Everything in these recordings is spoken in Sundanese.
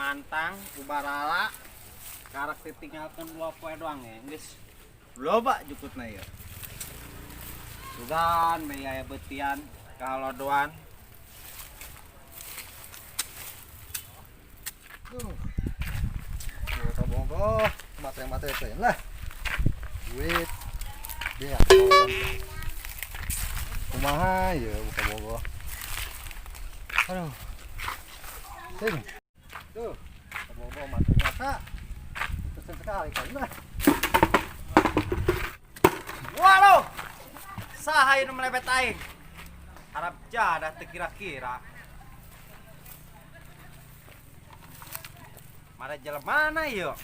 Mantang ubarala karak ditinggalkan 2 poe doang ya geus loba jukutna ieu. Sugan biaya betian kalau doan. Duh. Buka bongko, matre-matre teh lah. Duit. Dia. Kumaha ya buka bogo. Aduh. Sing. Tuh, buka bogo matre mata. Terus sekali kan lah. Waduh, saha ieu nu melebet aing? Harap jadah teu kira-kira. Mana jelema mana ieu?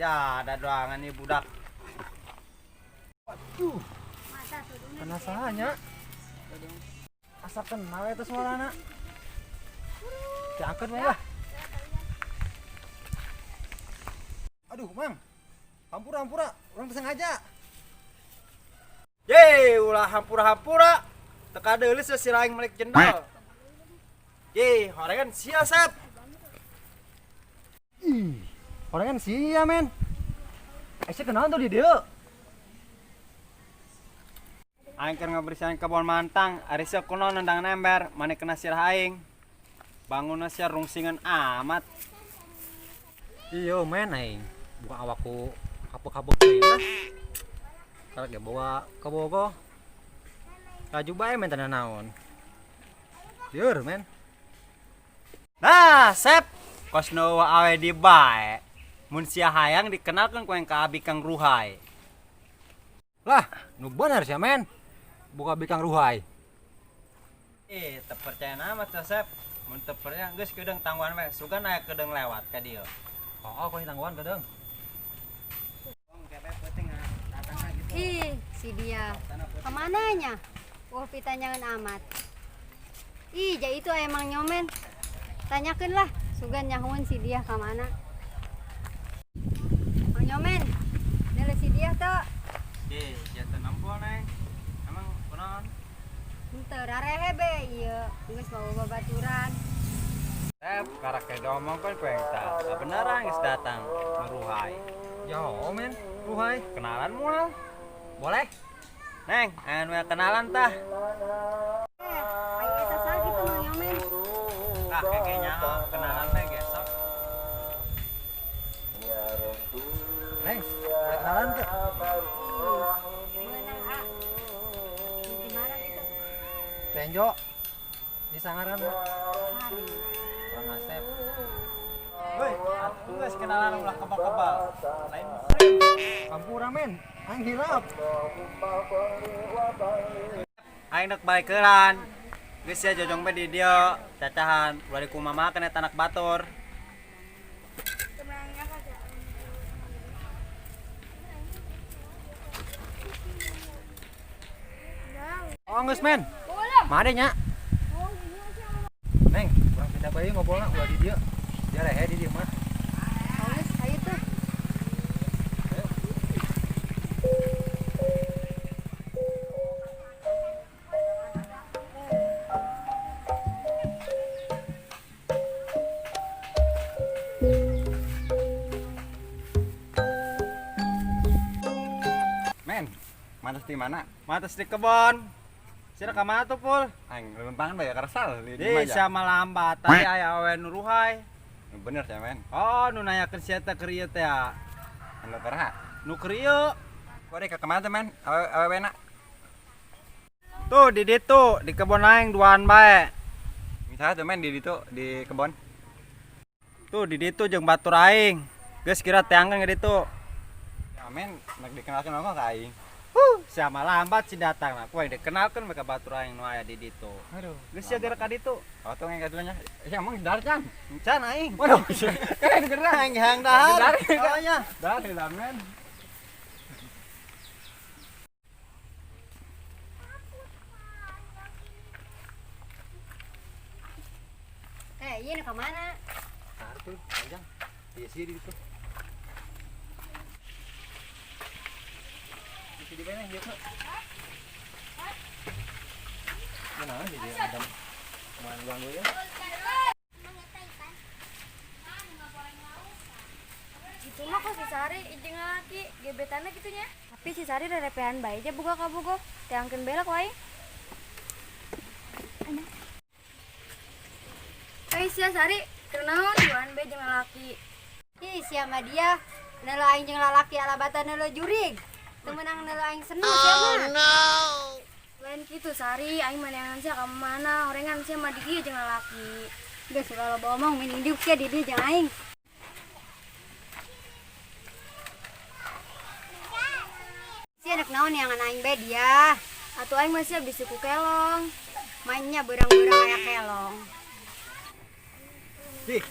Ya, ada doangan nih budak. Aduh, penasarannya. Asa kenal eta suarana. Diangkat we lah. Aduh, Mang. Hampura, hampura. Urang teu sengaja. Ye, ulah hampura-hampura. Teka deulis si aing melek jendol. Ye, horengan sia Sep. Ih, horengan sia, men. Sia kenalan tuh di dieu. Aing keur ngabersihan kebon mantang, ari sia kuno nendang ember, mane kena sirah aing. Bangunna sia rungsingan amat. Iya, men, aing. Buka awakku kapok-kapok teuing lah. Karek ge bawa ke Bogo. Laju bae men tanda naon. Lieur, men. Nah, Sep, kos nu awe di bae. Mun sia hayang dikenalkeun ku yang ka abi Kang Ruhai. Lah, nu bener sih, men. Buka bikang Ruhai. Eh, teu percaya amat sia, Sep. Mun teu percaya geus kedeung tangguhan we, sugan aya kedeung lewat ka dieu. Oh, kau tangguhan kedeung. Ih, si dia. Kemananya? Wah, pitanyakan amat. Ih, ja itu emang nyomen. Tanyakan lah, sugan nyahuan si dia kemana. Mang Nyomen, nilai si dia tuh. Eh, jatuh nampol neng. Emang kunaon? Henteu rarehe be, ieu geus bawa babaturan. Sep, karak kayak diomongkeun ku yang tah. Beneran geus datang nu Ruhai. Ya, men. Ruhai. Kenalan moal? Boleh? Neng, aya nu kenalan tah. Eh, ayo eta saha gitu Mang Nyomen. Ah, kayaknya kenalan teh gesok. Neng, boleh kenalan tuh? Ih, meunang ah. Di mana gitu? Tenjo. Di Sangaran. Hari. Kurang Asep. Woi, atuh geus kenalan ulah kebal-kebal. Lain muslim. Hampura, men. Aing hilap. Aing dek balikeran. Geus sia jojong be di dieu, cacahan. Ulah dikumamakeun eta anak batur. Oh, geus, men. Made nya. Neng, kurang pindah bae ngobrolna ulah di dieu. Dia rehe di dieu mah. Oh, geus, ayo tuh. Men, mantas di mana? Matas di kebon. Sia ka mana tuh, Pul? Aing lempangan bae kersal di Di imah ya. sia mah lambat, tadi aya awewe nu Ruhai. Bener sih, men. Oh, nu nanyakeun sia teh keur ieu teh ya. Anu keraha. Nu keur ieu. Gua dek ke kemana tuh, men? Awe awewe na. Tuh di ditu, di kebon aing duaan bae. Misalnya tuh, men, di ditu di kebon. Tuh di ditu jeung batur aing. Geus kira teangan ke ditu. Ya, men, nak dikenalkan apa ka aing? Huh, sia mah lambat sih datang lah. Ku aing dikenalkeun mereka batur aing nu aya di ditu. Aduh. Geus sia geura ka ditu. Oh, tuh yang dulunya. Ya, emang dar can. Encan aing. Waduh. Keren gerak. Aing hayang dahar. Dahar. Soalnya. Dar lah, men. Eh, ieu nu ka mana? Nah, tuh, panjang. Iya sih di ditu. Di sini bae ieu tuh. Mana di dia adam. Kemarin ganggu ya. Sari jeung lalaki gebetanna kitu nya. Tapi si Sari rerepehan bae aja boga kabogoh. Teangkeun bae lah ku aing. Eh sia Sari, keur naon duaan bae jeung lalaki? Ih, sia mah dia. Neuleuh aing jeung lalaki alabatan neuleuh jurig. Teu meunang neuleuh aing seneng sia mah. Lain kitu Sari, aing mah neangan sia ka mana, horengan sia mah di dieu jeung lalaki. Geus ulah loba omong mending diuk sia di dieu jeung aing. Sia nek naon neangan aing bae dia. Atuh aing mah sia bisi ku kelong. Mainnya beurang-beurang aya kelong. Cih.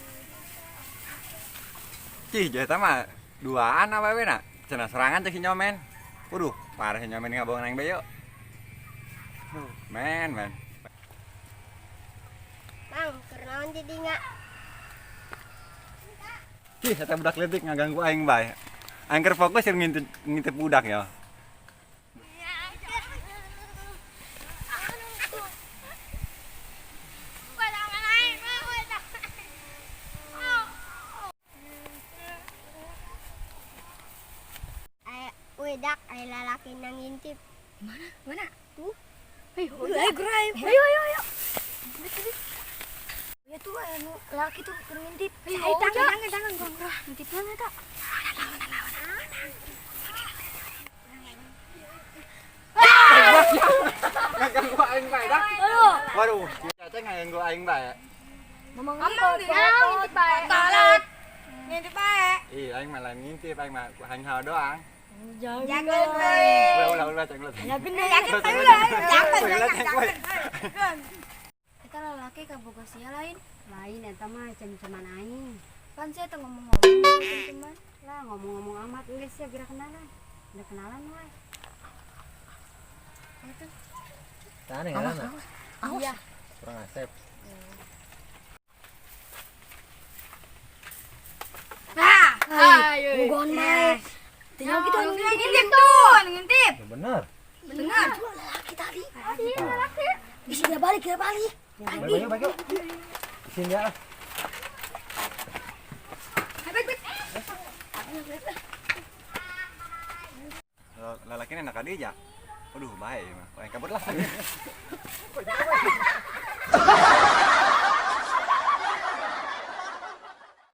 Cih, jeta mah duaan apa we na? Cenah serangan cek si nyomen. Waduh, parah si nyomen ngabawa aing bae yuk. Duh, men, men. Mang, keur naon di dinya? Cih, eta budak leutik ngaganggu aing bae. Aing keur fokus keur ngintip, ngintip budak ya. Wedak aya lalaki nang ngintip. Mana? Tuh. Ayo, ayo, ayo, ayo, ayo, ayo. Ya tuh, anu laki tuh keur ngintip. Ayo, tangan, tangan, tangan, kurang, kurang. Ngintip mana tak? Ngaganggu aing bae dah. Waduh, si Aceh ngaganggu aing bae. Mamang dia ngintip bae. Talat. Ngintip bae. Ih, aing mah lain ngintip, aing mah hanya hal doang. Jangan bae. Ulah, ulah, ulah, ceng, ulah. Yakin deh. Yakin Ulah, ceng, bae. ulah. Jangan, Ulah, jangan, ceng, ulah. jangan. Eta lalaki kabogoh sia lain. Lain eta mah cem-ceman aing. Pan sia teh ngomong-ngomong teman. Lah ngomong-ngomong amat geus sia geura kenalan. Udah kenalan mah. Tahan ya, ngaranna? Iya. Kurang asep. Ayo. Bogohan bae. Tinggal gitu anu ngintip tuh, anu ngintip. Ya bener. Bener. Bisa dia balik, dia balik. Balik, balik, balik yuk. Di sini ya lah. Lalaki enak aja. Waduh, bae mah. Aing kabur lah.